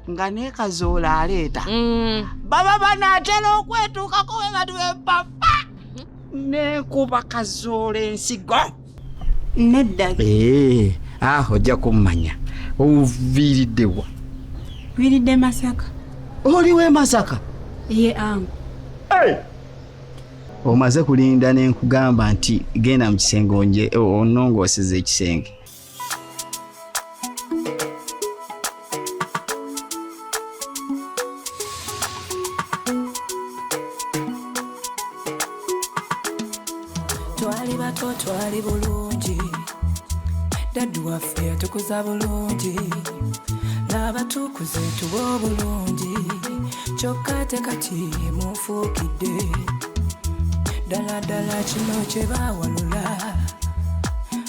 Nga nekazoola aleeta baba banaatera okwetuukako we bati bepapa nenkuba kazoola ensigo. Nedda. Ah, ojja kummanya. Oviiriddewa? Viiridde Masaka. Oli we Masaka? Ye angu. Hey! Omaze kulinda ne nkugamba nti genda mu kisenge onje onongooseze ekisenge. Twali bato twali bulungi, daddu waffe yatukuza bulungi, n'abatukuze tuba obulungi, kyokka ate kati mufuukidde ddala ddala kino kye baawalula,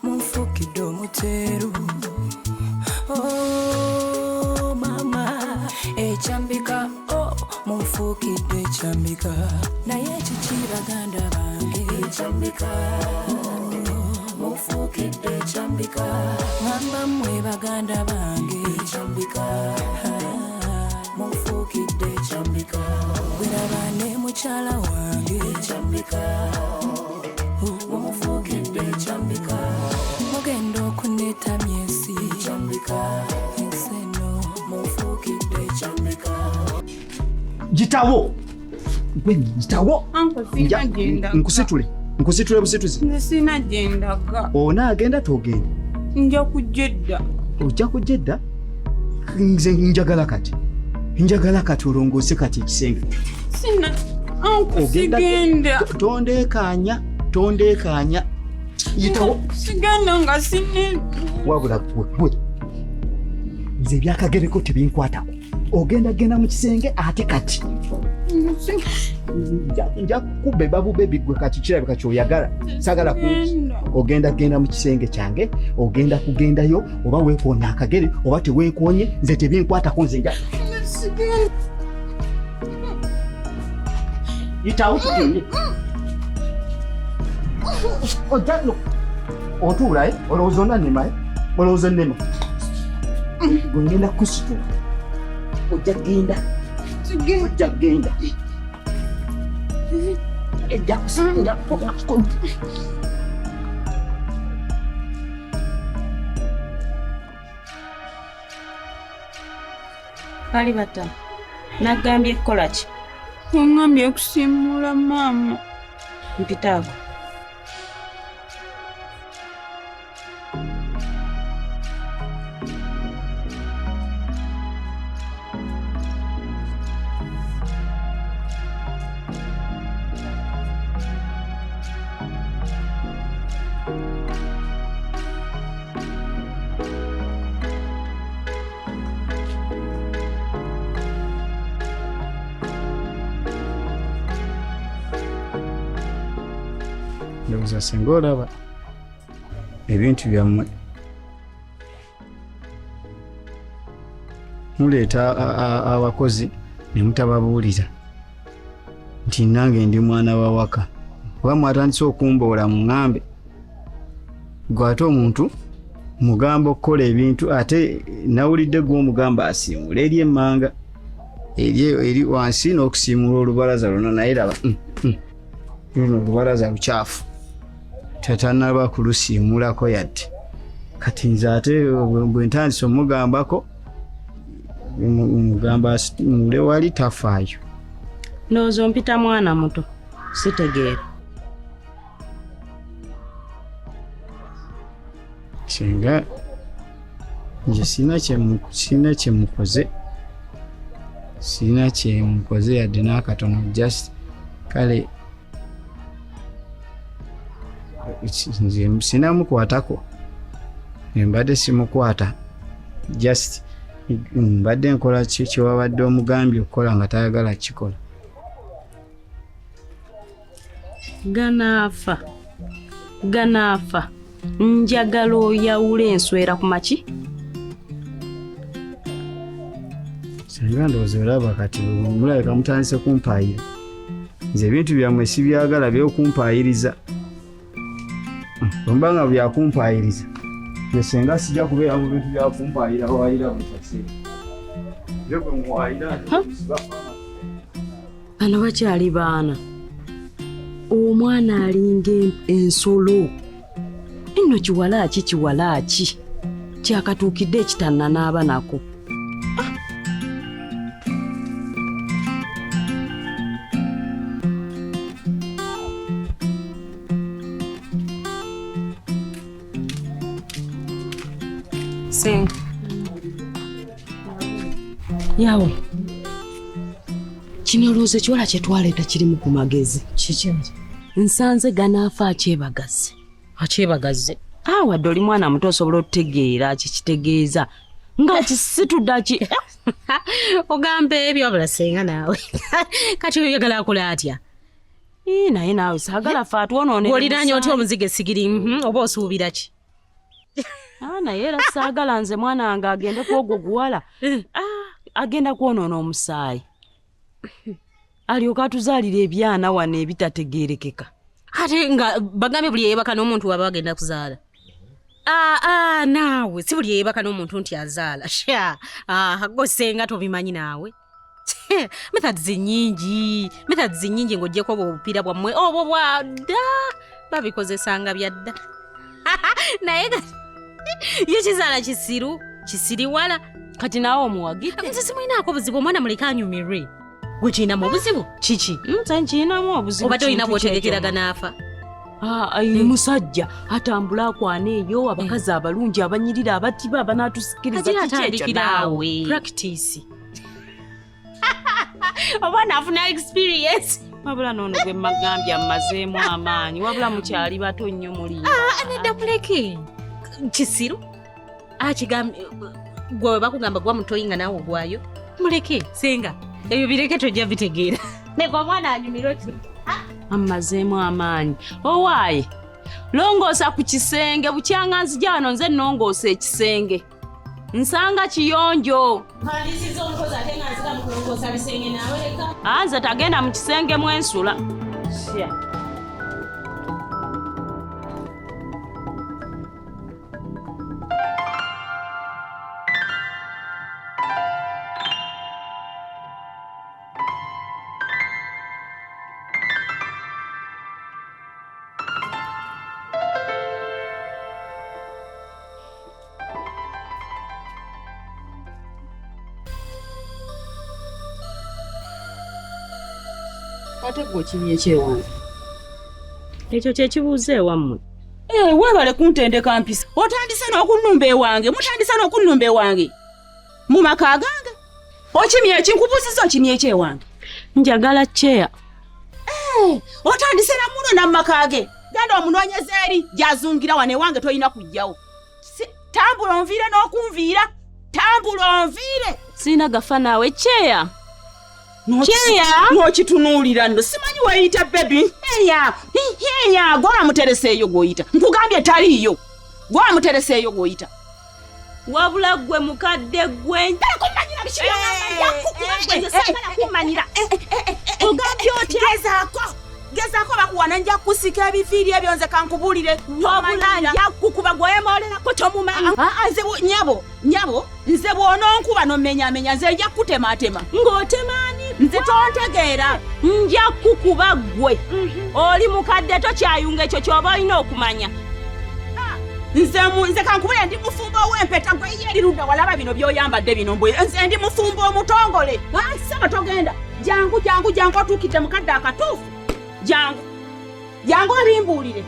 munfuukidde omuteeru. Oh mama ekyambika, oh munfuukidde ekyambika, naye kiki baganda bange ekyambika, munfuukidde ekyambika, ngamba mmwe baganda bange ekyambika, munfuukidde ekyambika, bweraba ne mukyala wange ekyambika, mumufuukidde ekyambika, mugenda okuneetamya ensi ekyambika, ensi eno munfuukidde ekyambika. Gitawo gwe gitawo. Anko sirina gyendaga. Nkusitule, nkusitule busituzi. Nze sirina gyendaga. Onaagenda togenda? Nja kujja edda. Ojja kujja edda? Nze njagala kati, njagala kati olongoose kati ekisenge. Sina anko sigenda. Tondeekaanya, tondeekaanya. Yitawo. Sigenda nga sine. Wabula gwe gwe. Nze ebyakagereko tebinkwatako. Ogenda genda mu kisenge ate kati. Nja kukubeba bubebi gwe kati kirabika ky'oyagala. Saagala ku ogenda genda mu kisenge kyange, ogenda kugendayo oba weekoonye akagere oba teweekoonye, nze tebinkwatako nze nja. Yitawo tugende. Ojja no. Otuula olowooza onnema olowooza onnema. Gwe ngenda kukusitula. Ojja genda. Ojja genda. Ejja kusitula. Bali bata. Nagambye kukola ki? Ongambye kusiimuula maama. Mpitaako. Ndowooza singa olaba ebintu byammwe muleeta abakozi ne mutababuulira nti nange ndi mwana wa waka, oba mwatandise okumboola muŋŋambe gwe ate omuntu mugamba okukola ebintu ate nawulidde gwe omugamba asiimula eri emmanga eri wansi n'okusiimula olubalaza lwonna, naye laba luno olubalaza lukyafu tatanaba kulusiimulako yadde. Kati nze ate bwe ntandise omugambako mugamba asiimule wali tafaayo. Ndowooza ompita mwana muto sitegeera. Singa nze sirina kye mukoze, sirina kye mukoze yadde n'akatono, just kale nze sinamukwatako, mbadde simukwata, just mbadde nkola kye wabadde omugambye okukola nga tayagala kukikola. Ganaafa, ganaafa, njagala oyawule enswera ku maki. Singa ndowooza olaba kati mulabika mutandise kumpaayira. Nze ebintu byammwe sibyagala by'okumpaayiriza. Bwe mba nga byakumpaayiriza, nze singa sijja kubeera mu bintu byakumpaayira waayira buli kaseera. Bano bakyali baana. Omwana alinga ensolo. Nno kiwala ki kiwala ki kyakatuukidde ekitannanaaba nako. Senga. Yawe. Kino olowooza ekiwala kye twaleeta kirimu ku magezi. Kiki? Nsanze ganaafa akyebagaze. Akyebagaze. Ah, wadde oli mwana muto osobola otutegeera kikitegeeza nga kisitudde aki Ogamba ebyo wabula senga naawe. Kati oyagala akola atya? Ii, naye naawe saagala fe atwonoonera Oliraanye otya omusaayi. omuzigo essigiri oba osuubira ki? Ah, naye era saagala nze mwana wange agende kwogwo guwala. Ah, agenda kwonoona omusaayi alyoke atuzaalira ebyana wano ebitategeerekeka. Ate nga bagambye buli yeebaka n'omuntu waba agenda kuzaala. Ah, ah, naawe si buli yeebaka n'omuntu nti azaala. Sha, ah, gwe senga tobimanyi naawe. Methods nnyingi, methods nnyingi ng'oggyeko obwo obupiira bwammwe obwo bwa dda babikozesanga bya dda. Naye kati ye kizaala kisiru, kisiriwala. Kati naawe omuwagidde? Nze simulinaako buzibu, omwana muleke anyumirwe. Gwe kirinamu obuzibu kiki? Nze nkirinamu obuzibu. Obadde olina kintu kyekyo. bw'otegekeraga n'afa. Ah, ai, musajja atambula akwana eyo abakazi abalungi abanyirira abatiba abanaatusikiriza Agira kiki ekyo atandikira awo. naawe? Practice. Omwana afuna experience. Wabula noono gwe mmagambye ammazeemu amaanyi wabula mukyali bato nnyo muli. Ah, nedda muleke. Kisiru. Akigambye gwe we bakugamba gwa mutoyi nga naawe ogwayo. Muleke senga. Ebyo bireke tojja bitegeera. Leka omwana anyumirwe ki. Ammazeemu amaanyi. Owaaye longoosa ku kisenge bukyanga nzija wano nze nnongoosa ekisenge. Nsanga kiyonjo. Mpandisiza omukozi ate nga nzira mu kulongoosa bisenge naawe leka. Ah, nze tagenda mu kisenge mwensula. Sya. Ate gwe okimye ki ewange? Ekyo kye kibuuzo ewammwe. Weebale kuntendeka mpisa. Otandise n'okunnumba ewange, mutandise n'okunnumba ewange. Mu maka gange. Okimye ki? Nkubuuzizza okimye ki ewange? Njagala kyeya. Otandise na muno na mu maka ge. Genda omunoonyeze eri gy'azungira wano ewange tolina kujjawo. Tambula onviire n'okunviira. Tambula onviire. Sirina gafa naawe kyeya. Kyeya. N'okitunuulira nno simanyi weeyita bebi. Heya, heya, gwamutereseeyo gw'oyita. Nkugambye taliiyo. Gwamutereseeyo gw'oyita. Wabula ggwe mukadde ggwe. Kumanyira biki by'ogamba, nja kukuba ggwe, nze saagala kumanyira. Ogambye otya? Gezaako. Gezaako bakuwana nja kusika ebiviiri ebyo nze kankubuulire. Wabula nja kukuba gwemoolerako tomumanyi. Ah, nze nyabo, nyabo, nze bw'ononkuba n'ommenyaamenya nze nja kukutematema. Ng'otemaani? Nze tontegeera. Nja kukuba ggwe. Oli mukadde tokyayunga ekyo ky'oba olina okumanya. Nze kankubule ndi mufumbo ow'empeta gwe ye eri ludda walaba bino by'oyambadde bino mbwe. Nze ndi mufumbo omutongole. Ah, ssebo togenda. Jangu, jangu, jangu otuukidde mukadde akatuufu. Jangu. Jangu obimbuulire.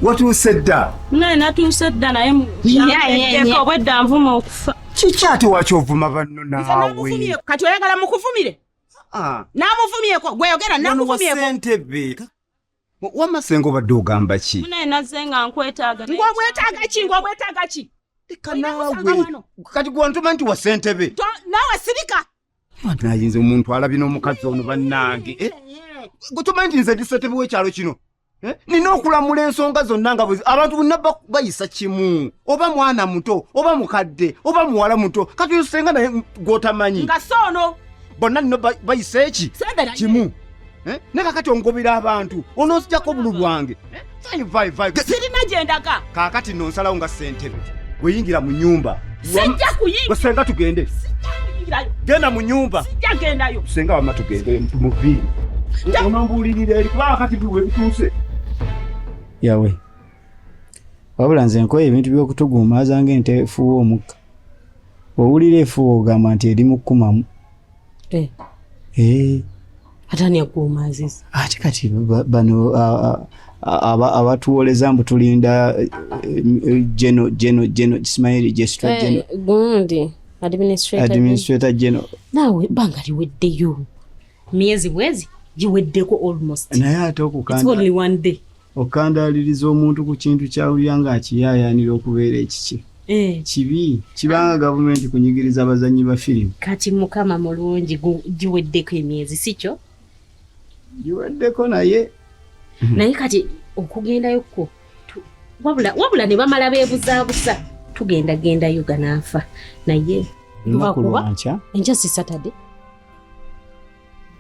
Watuuse dda. Naye natuuse dda naye Nye. obwedda nvuma okufa. Kiki ate waki ovuma banno Nze naawe? namuvumyeko. Kati oyagala mukuvumire? Ah, Namuvumyeko. Gwe yogera wano wa namuvumyeko. ssentebe. Wamma ssenga obadde ogamba ki? Munaye nazze nga nkwetaaga. Ng'obwetaaga ki? Ng'obwetaaga ki? Leka Olina naawe. kusanga wano. Kati gwe wantuma nti wa ssentebe. Naawe sirika. Nayinza omuntu alabye n'omukazi ono bannange. Gwe tomanyi nti nze ndi ssentebe w'ekyalo kino. Nina okulamula ensonga zonna nga abantu bonna bayisa kimu. Oba mwana muto, oba mukadde, oba muwala muto. Kati oyo ssenga naye gw'otamanyi. Nga so ono. Bonna nno bayisa eki? Sembera. Kimu. Naye kakati ongobera abantu, onoonzijjako obululu bwange. Vai, vai, vai. Sirina gye ndaga. Kaakati nno nsalawo nga ssentebe. Weyingira mu nyumba. Sijja kuyingira. Senga tugende. Sijja kuyingirayo. Genda mu nyumba. Sijja gendayo. Senga wamma tugende muviire. Onombuulirira eri kubanga kati biwe bituuse. Yawe. Wabula nze nkoye ebintu by'okutuguumaaza ng'ente efuuwa omukka. Bw'owulira efuuwa ogamba nti eri mu kukumamu. Eh. Eh. Ate ani akuguumaaziza? Ate kati bano abatuwoleza mbu tulinda geno geno geno Ismail Gestra geno. Gundi administrator. Administrator geno. Naawe ebbanga liweddeyo. Myezi bwezi giweddeko almost. Naye ate okukanda. It's only one day. Okandaaliriza omuntu ku kintu ky'awulira ng'akiyaayaanira okubeera ekikye. Kibi kibanga gavumenti kunyigiriza abazannyi ba firimu. Kati Mukama mulungi giweddeko emyezi si kyo? Giweddeko naye. Naye kati okugendayo kwo wabula ne bamala beebuzaabuza tugenda gendayo ganaafa naye lunaku lwa nkya. Enkya si Saturday.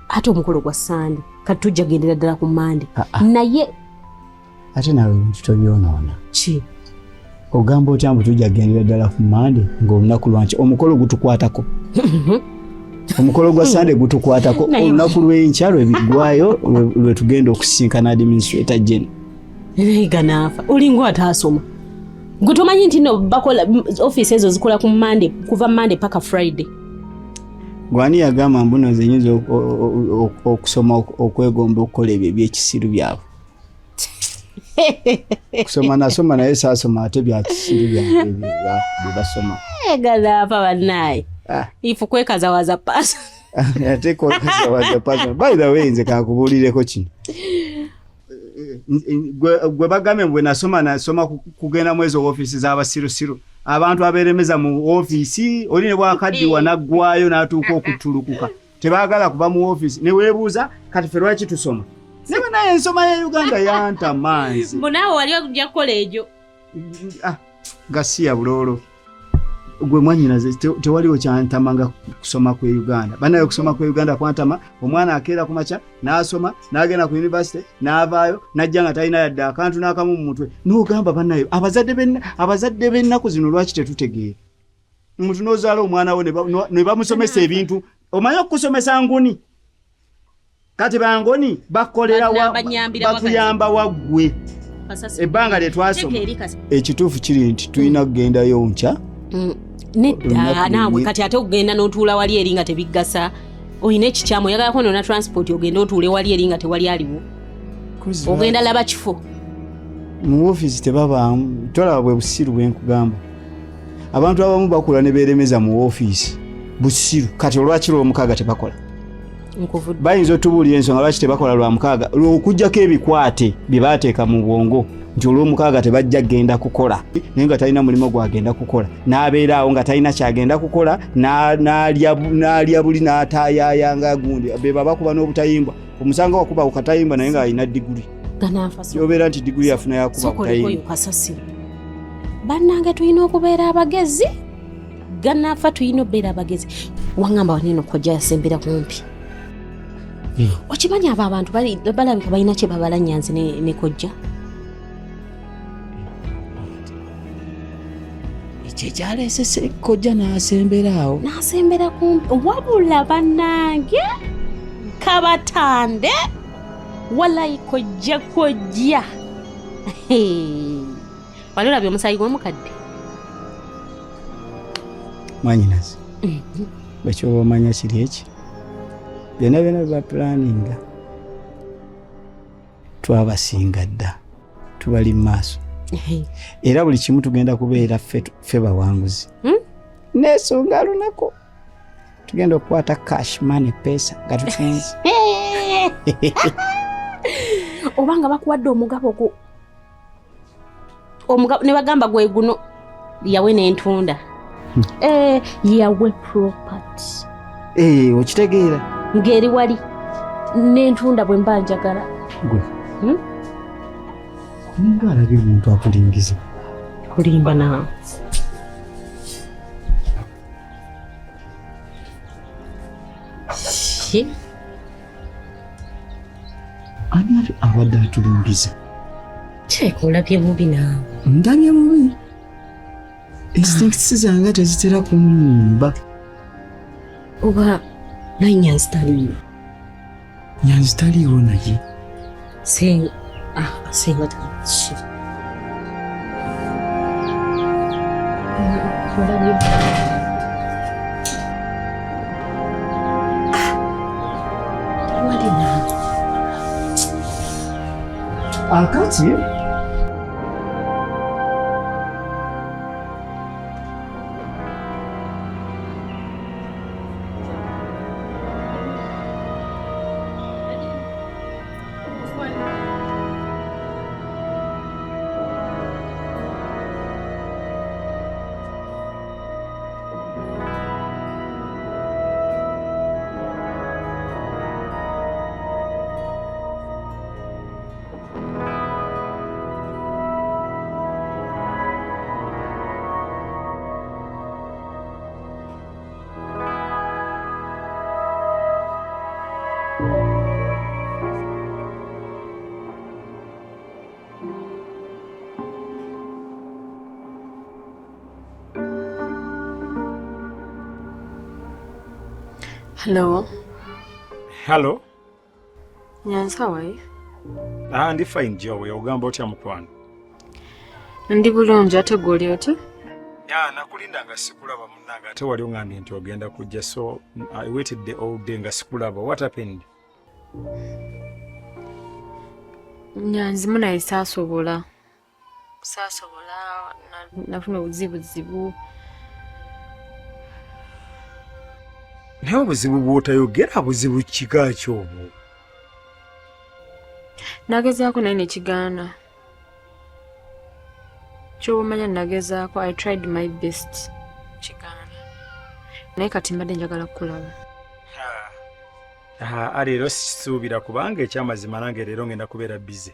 Ate omukolo gwa Sande kati tujja gendera ddala ku Mande. Naye ate naawe ebintu tobyonoona. Ki? Ogamba otya mbu tujja gendera ddala ku Mande ng'olunaku lwankya omukolo gutukwatako. Omukolo gwa Sande gutukwatako olunaku lw'enkya lwe biggwayo lwe tugenda okusisinkana administrator General. Ganaafa olinga ataasoma. Gwe tomanyi nti no bakola ofiisi ezo zikola ku Mande kuva Mande paka Friday. Gwani yagamba mbu nno nze nyinza okusoma okwegomba okukola ebyo ebyekisiru byabwe. Kusoma nasoma naye saasoma ate bya kisiru byange bye basoma. Ganaafa bannaaye. Ifu kwekazawaza paasa. Ate kwekazawaza paasa. By the way nze kankubuulireko kino. Gwe bagambye bwe nasoma kugenda mu ezo ofiisi z'abasirusiru. Abantu abeeremeza mu ofiisi oli ne bwakaddiwa n'aggwayo n'atuuka okuttulukuka. Tebaagala kuva mu ofiisi ne weebuuza kati ffe lwaki tusoma. Naye naye ensoma ya Uganda yantama nze. Mbu naawe wali ojja kukola egyo. Gasiya buloolo. Gwe mwannyinaze tewaliwo kyantama nga kusoma kwe Uganda. Bannaye okusoma kwe Uganda kwantama, omwana akeera ku makya n'asoma n'agenda ku university n'avaayo n'ajja nga talina yadde akantu n'akamu mu mutwe. N'ogamba bannaye abazadde b'ennaku zino lwaki tetutegeera? Omuntu n'ozaala omwana wo ne bamusomesa ebintu. Omanyi okukusomesa nguni? Kati bangoni bakolera batuyamba waggwe. Ebbanga lye twasoma. Ekituufu kiri nti tulina kugendayo nkya. Nedda naawe kati ate okugenda n'otuula wali eri nga tebiggasa. Olina ekikyamu oyagala kwonoona transport ogende otuule wali eri nga tewali aliwo. Ogenda laba kifo. Mu ofiisi tebabaamu, tolaba bwe busiru bwe nkugamba. Abantu abamu bakula ne beeremeza mu ofiisi. Busiru. Kati olwaki Lwomukaaga tebakola? Bayinza otubuulira ensonga lwaki tebakola Lwamukaaga okuggyako ebikwate bye baateeka mu bwongo nti Olwomukaaga tebajja kugenda kukola naye nga talina mulimu gwagenda kukola n'abeera awo nga talina kyagenda kukola n'alya buli n'ataayaaya nga gundi be babakuba n'obutayimbwa omusanga wakuba ku katayimbwa naye ng'alina diguli yobeera nti diguli yafuna yakuba kutayimbwa. Bannange tulina okubeera abagezi. Ganaafa tulina okubeera abagezi. Wangamba waneno kojja yasembera kumpi. Okimanyi abo abantu balabika balina kye babala Nyanzi ne kojja. Ekyo ekyaleese kojja n'asembera awo. N'asembera kumpi. Wabula bannange kabatande walayi kojja kojja. Wali olabye omusaayi gw'omukadde? Mwannyinaze, bwe kyoba omanya kiri eki byonna byonna bye bapulaninga twabasinga dda, tubali mu maaso era buli kimu tugenda kubeera ffe bawanguzi. Neesunga lunaku tugenda okukwata cash money pesa nga tutunze. Obanga bakuwadde omugabo omugabo ne bagamba gwe guno yawe n'entunda. Yawe property. Okitegeera ng'eri wali n'entunda bwe mba njagala. Gwe omuntu alabye omuntu akulingiza. Kulimba naawe. Ani abadde atulingiza? Kyeka olabye bubi naawe. Ndabye bubi. Instincts zange tezitera kunnimba. Oba naye Nyanzi taliiwo? Nyanzi taliiwo naye. Senga, ah, senga taliiwo. Tewali naawe. Akati Hello. Hello. Nyanzi, how are you? Ah, ndi fine Joey, ogamba otya mukwano? Ndi bulungi ate gwe oli otya? Ya, nakulinda nga sikulaba munnange ate wali oŋŋambye nti ogenda kujja so I waited the all day nga sikulaba. What happened? Nyanzi munaye saasobola. Saasobola nafuna obuzibuzibu. Naye obuzibu bw'otayogera buzibu kika ki obwo? Nagezaako naye ne kigaana. Ky'oba omanya nagezaako, I tried my best. Kigaana. Naye kati mbadde njagala kukulaba. Ah, leero sisuubira kubanga ekyamazima nange leero ngenda kubeera busy.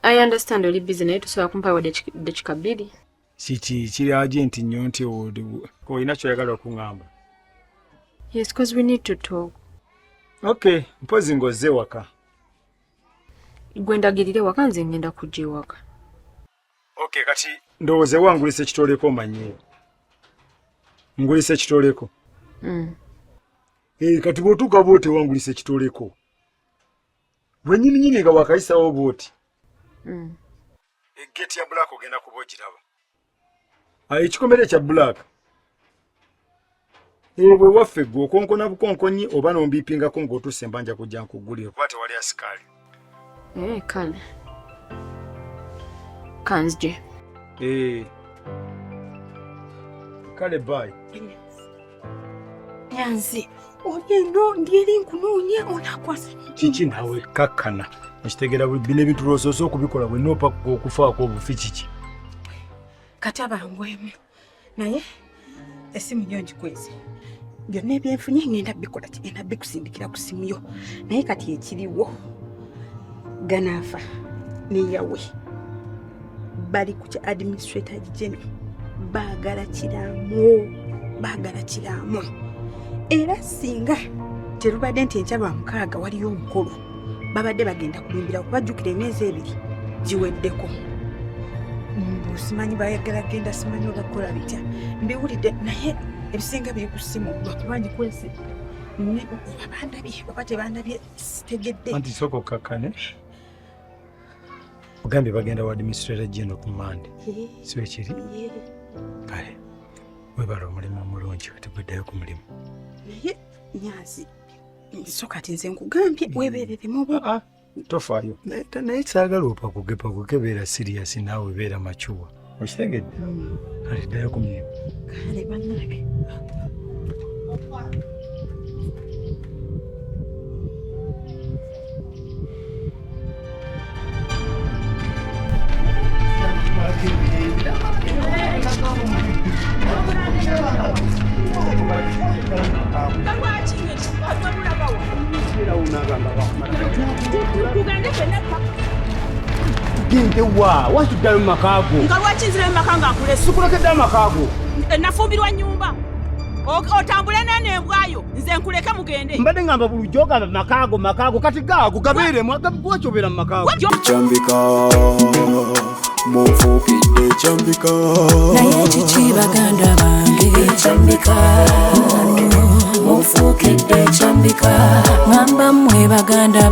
I understand oli busy naye tosobola kumpa wadde dakiika bbiri. Kiki kiri agenti nnyo nti olina ky'oyagala okuŋŋamba? Yes, because we need to talk. Okay, mpozi ng'ozze waka. Gwe ndagirire waka nze ngenda kujja ewaka. Okay, kati ndowooza ewangulisa ekitooleko omanyiiwo. Ngulisa ekitooleko. Kati bw'otuuka bw'oti ewangulisa ekitooleko. Bwennyininyini nga wakayisawo bw'oti. Eggeeti ya Black ogenda kuba ogiraba. Ekikomera ekya Black. Bwe waffe gwe okonkona bukonkonyi oba n'ombiipingako ng'otuuse embanja kujja nkuggulire kuba tewali asikaali. Kale. Kanzije. Kale bye. Nyanzi, oli eno ndi eri nkunoonya onaakwasa. Kiki naawe kakkana. Okitegeera bino ebintu lw'osoose okubikola bwe noopa okufaako obufi kiki? Kati abangwemu naye essimu yo ngikweze. Byonna ebyenfunye ngenda bikola ki? Ngenda bikusindikira ku ssimu yo. Naye kati ekiriwo ganaafa ne Yawe bali ku kya administrator general baagala kiraamo, baagala kiraamo. Era singa terubadde nti enkya lwa mukaaga waliyo omukolo babadde bagenda kulimbira kubajjukira emyezi ebiri giweddeko. Mbu simanyi bayagala genda simanyi oba kukola bitya. Mbiwulidde naye ebisinga biri ku ssimu lwakuba ngikwese. Oba bandabye oba tebandabye sitegedde. Anti sooka okkakkane. Ogambye bagenda wa administrator general ku Monday. Si bwe kiri? Kale weebale omulimu omulungi kati gweddayo ku mulimu. Naye Nyanzi so kati nze nkugambye weebereremu oba tofaayo. Naye saagala opakuke beera serious naawe beera mature. Okitegedde? Kale ddayo ku mulimu. Kale bannange. Tugende wa? Watuddayo mu maka go. Nga lwaki nzirayo mu maka nga nkulese? Sikulekedde amaka go. Nafumbirwa nnyumba. Otambule nene embwayo nze nkuleke mugende. Mbadde ngamba bulijjo ogamba maka go kati gaago gabeeremu lwaki obeera mu maka go? Chambika. Munfuukidde ekyambika. Naye kiki baganda bange? Ekyambika. Munfuukidde ekyambika. Ŋŋamba mmwe baganda.